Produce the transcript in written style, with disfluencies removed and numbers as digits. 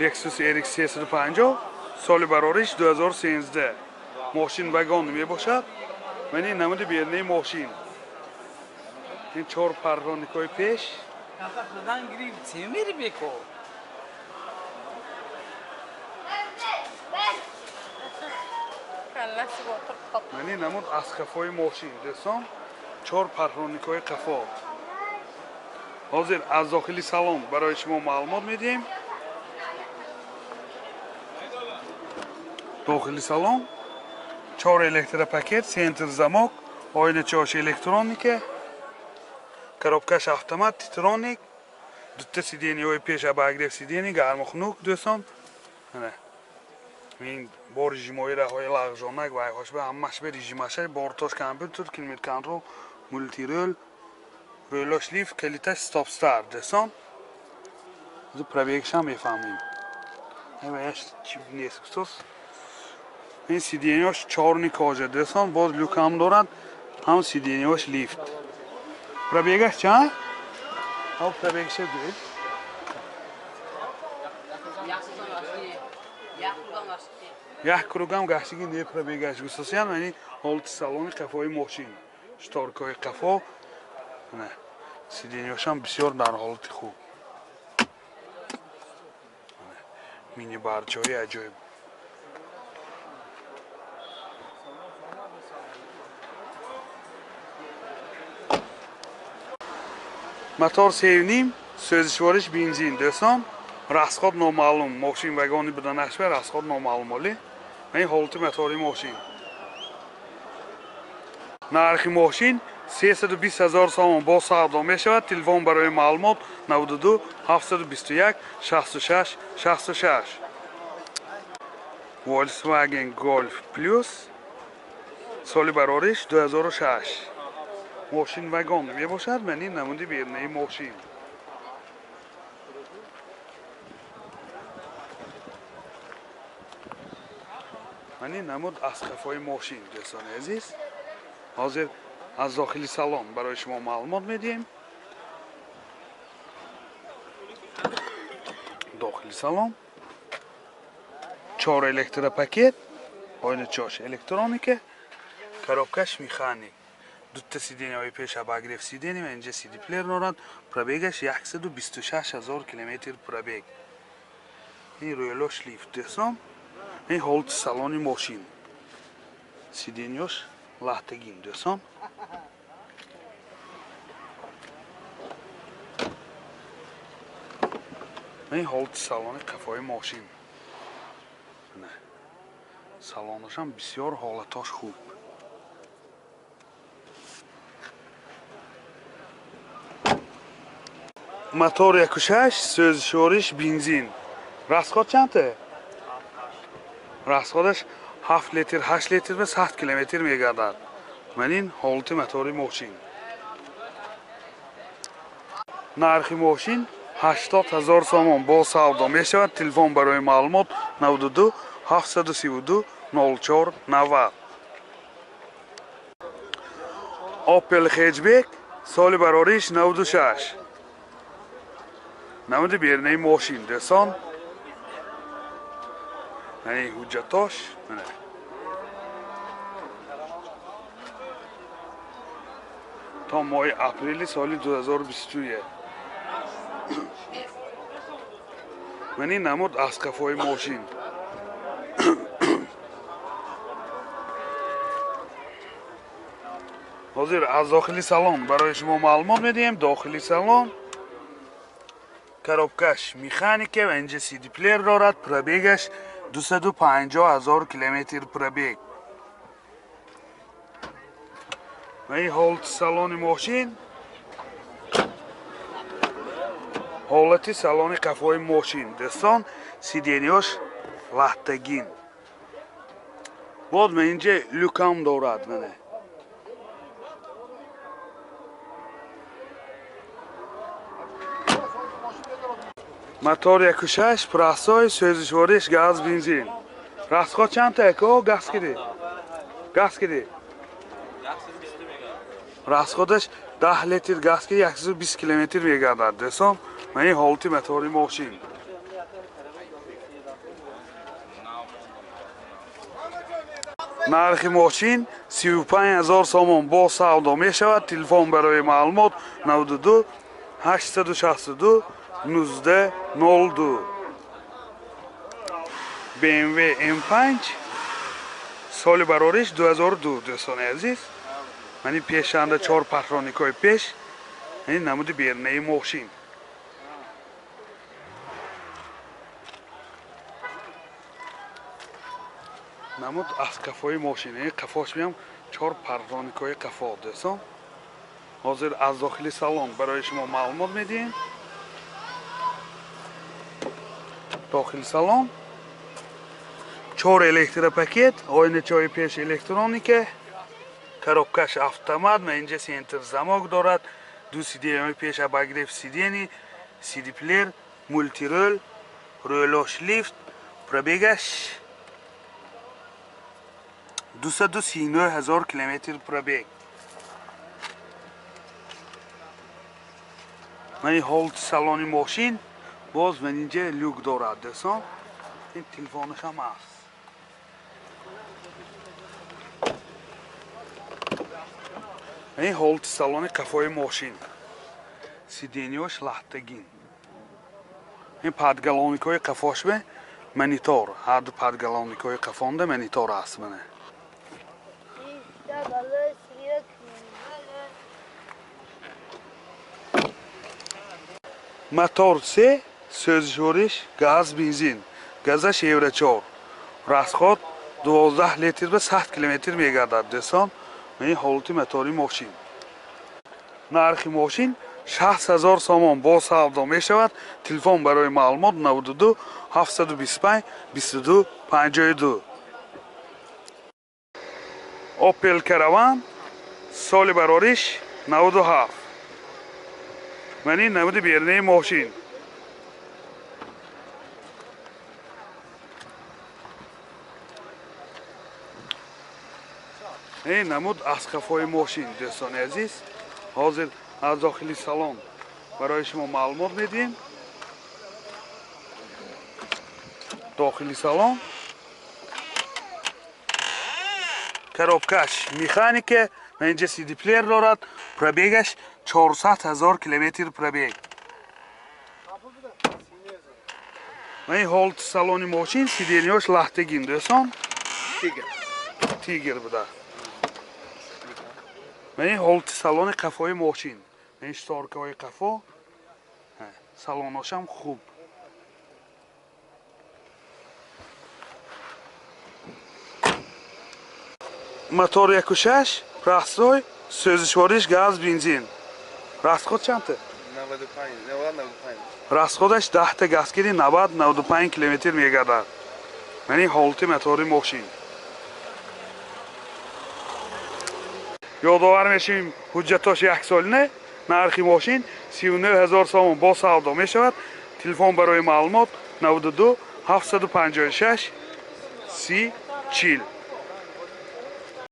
Lexus RX 350 соли барориш 2013. Мошин вагон мебошад. Ман ин намуди берунаи мошин. Ин чор парроникҳои пеш. Ман ин намуд аз қафои мошин дӯстон, чор парроникҳои қафо. Ҳозир аз дохили салон барои шумо маълумот медиҳем. Дохили салон чор электропакет, центр замок, оиначаош электроника, коробкаш автомат, титроник, дута сиденьяҳои пеш обогрев сиденья, гарму хунук дӯстон. Ин бо режимҳои раҳои лағжонак ва айҳошба ҳамашба режимаша, бортош компютер, климат контрол, мултирол, рӯлош лифт, калиташ стоп старт дӯстон. Пробегшам мефаҳмем. Чи нест устос. Ин сиденьяш чорни кожа дӯстон, боз люкам дорад, ҳам сиденьяш лифт. Пробегаш чанд? Ҳав пробегша гӯед. Як кругам гаштиги не пробегаш гусосиян. Мани ҳолати салони қафои мошин, шторкаҳои қафо, сиденьяшам бисёр дар ҳолати хуб. Мини барчаҳои аҷоиб. Мотор 3.5, сӯзишвориш бензин дӯстон. Расход номаълум. Мошин вагони буданашба расход номаълум оли. Ин ҳолати мотори мошин. Нархи мошин 320 000 сомон бо савдо мешавад. Телефон барои маълумот 92 721 66 66. Volkswagen Golf Plus соли барориш 2006. Мошин вагон мебошад. Ман ин намуди берунаи мошин. Ман ин намуд аз қафои мошин дӯстони азиз. Ҳозир аз дохили салон барои шумо маълумот медиҳем. Дохили салон чор электропакет, оиначаош электроника, коробкаш механик, дута сиденьяҳои пеш обогрев сиденья ва инҷа CD плеер дорад. Пробегаш 126 000 километр пробег. Ин рӯялош лифт дӯстон. Ин ҳолати салони мошин. Сиденьяш лаҳтагин дӯстон. Ин ҳолати салони қафои мошин. Салонашам бисёр ҳолатош хуб. Мотор 1.6, сӯзишвориш бензин. Расход чандта? Расходаш 7 литр, 8 литр ва 100 километр мегардад. Ман ин ҳолати мотори мошин. Нархи мошин 80 000 сомон бо савдо мешавад. Телефон барои маълумот 92 732 04 90. Opel Hatchback соли барориш 96. Намуди берунаи мошин дӯстон. Ани ҳуҷҷатош. То моҳи апрели соли 2021. Ман ин намуд аз қафои мошин. Ҳозир аз дохили салон барои шумо маълумот медиҳем. Дохили салон коробкаш механика ва инҷа CD плеер дорад. Пробегаш 250 000 километр пробег. Ва ин ҳолати салони мошин, ҳолати салони қафои мошин дӯстон. Сиденьяш лаҳтагин. Боз ман инҷа люкам дорад. Мана мотор 1.6, простой, сӯзишвориш газ бензин. Расход чандта ако? Газ киди? Газ киди? Расходаш 10 литр газ ки 120 километр мегардад дӯстон. Ман ин ҳолати мотори мошин. Нархи мошин 35 000 сомон бо савдо мешавад. Телефон барои маълумот 92 862 19 02. BMW M5 соли барориш 2002 дӯстони азиз. Мани пешанда 4 патроникҳои пеш, ин намуди бернаи мошин. Намуд аз қафои мошин, ин қафош меам 4 парроникҳои қафо дӯстон. Ҳозир аз дохили салон барои шумо маълумот медиҳем. Дохили салон 4 электропакет, оиначаҳои пеш электроника, коробкаш автомат, ма инҷа центр замок дорад, ду сиденьяҳои пеш обогрев сидений, CD-плеер, мультирул, рӯлош лифт, пробегаш 239 000 километр пробег. Мани ҳолати салони мошин боз ман инҷа люк дорад дӯстон. Ин телефонаш ҳам аст. Ин ҳолати салони қафои мошин. Сиденьяш лахтагин. Ин подголовникҳои қафошбе монитор, ҳар ду подголовникҳои қафонда монитор аст мана. Мотор се, сӯзишвориш газ бензин, газаш евро 4. Расход 12 литр ба 100 километр мегардад дӯстон. Ин ҳолати мотори мошин. Нархи мошин 60 000 сомон бо савдо мешавад. Телефон барои маълумот 92 725 22 52. Opel Caravan соли барориш 97. Мани намуди бернаи мошин. Ин намуд аз қафои мошин дӯстони азиз. Ҳозир аз дохили салон барои шумо маълумот медиҳем. Дохили салон коробкаш механика, инҷа CD-плеер дорад, пробегаш 400 000 километр пробег. Ин ҳолати салони мошин, сиденьяш лахтагин дӯстон. Тигр буда. Ин ҳолати салони қафои мошин. Ин шторкаҳои қафо, салоношам хуб. Мотор 1.6, простой, сӯзишвориш газ бензин. Расход чандта? 95, 95. Расходаш 10 та газгири 90-95 километр мегардад. Мани ҳолати мотори мошин. Ёдовар мешавем ҳуҷҷатош яксолина, нархи мошин 39 000 сомон бо савдо мешавад. Телефон барои маълумот 92 756 30 40.